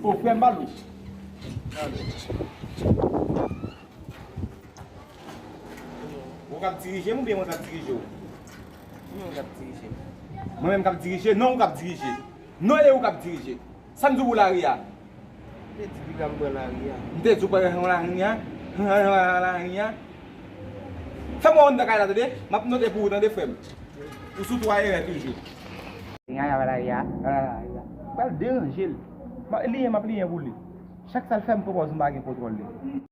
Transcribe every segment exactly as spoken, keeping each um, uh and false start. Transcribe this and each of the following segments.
Ou frè m pa lou. Ou k ap dirije m oubyen mwen k ap dirije w? Mwen k ap dirije. Mwen menm k ap dirije? Non, ou k ap dirije. Non, e ou k ap dirije. Sa m di w pou lari a? M te di piga m pran lari a. M te di w pran lari a? Lari a. Fè m wè w anndan kay la, tande? M ap note pou ou, tande, frè m. Ou sou twa erè toujou. Lari a, lari a, lari a. Pral deranje l. M ap liyen, m ap liyen pou li. Chak sa l fè, m pran pòz m pa gen kontwòl li.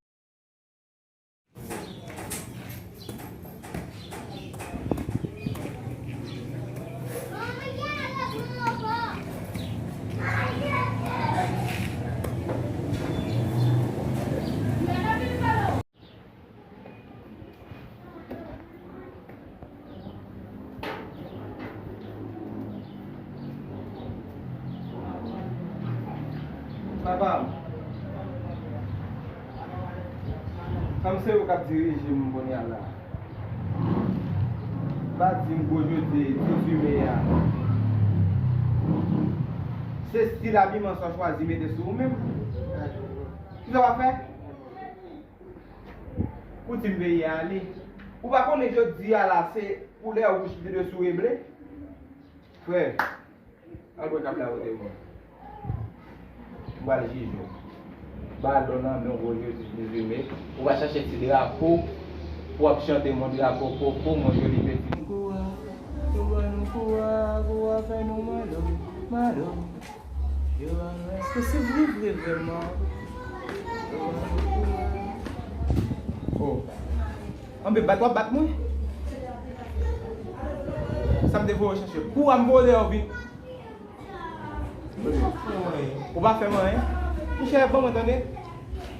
Papa m, kòm se ou k ap dirije m kounye a la, pa di m gwo jodi dizuit me a, se stil abiman sa w chwazi mete sou ou menm? Kisa w ap fè? Ou di m peyi a ale. Ou pa konnen jodi a la se koulè wouj ki te sou e ble? Frè, al pran kab la kote mwen. M pral jije w. Balon nan men w gwo jodi dizuit me. Ou va chache ti drapo pou w ap chante mon drapo koko, mon joli peti. Kou a, kou a, nou kou a, kou a fè nou malo, malo. Èske se vre, vre, vrèman? Oh. Anben, bat w ap bat mwen? Sa m te voye w chache? Kou a m voye w vin. Ou pa fè m anyen. Monchè, ban mwen tande.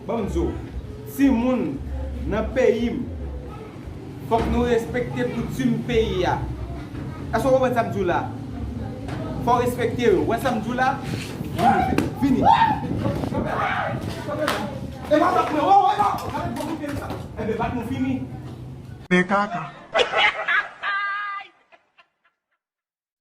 Ban m di w, timoun nan peyi m, fòk nou respekte koutim peyi a. Èske w konprann sa m di w la? Fò w respekte yo. Ou wè sa m di w la? Vini, vini. E pa bat mwen, wè, wè, wè. Enben, bat nou fini. Men kaka.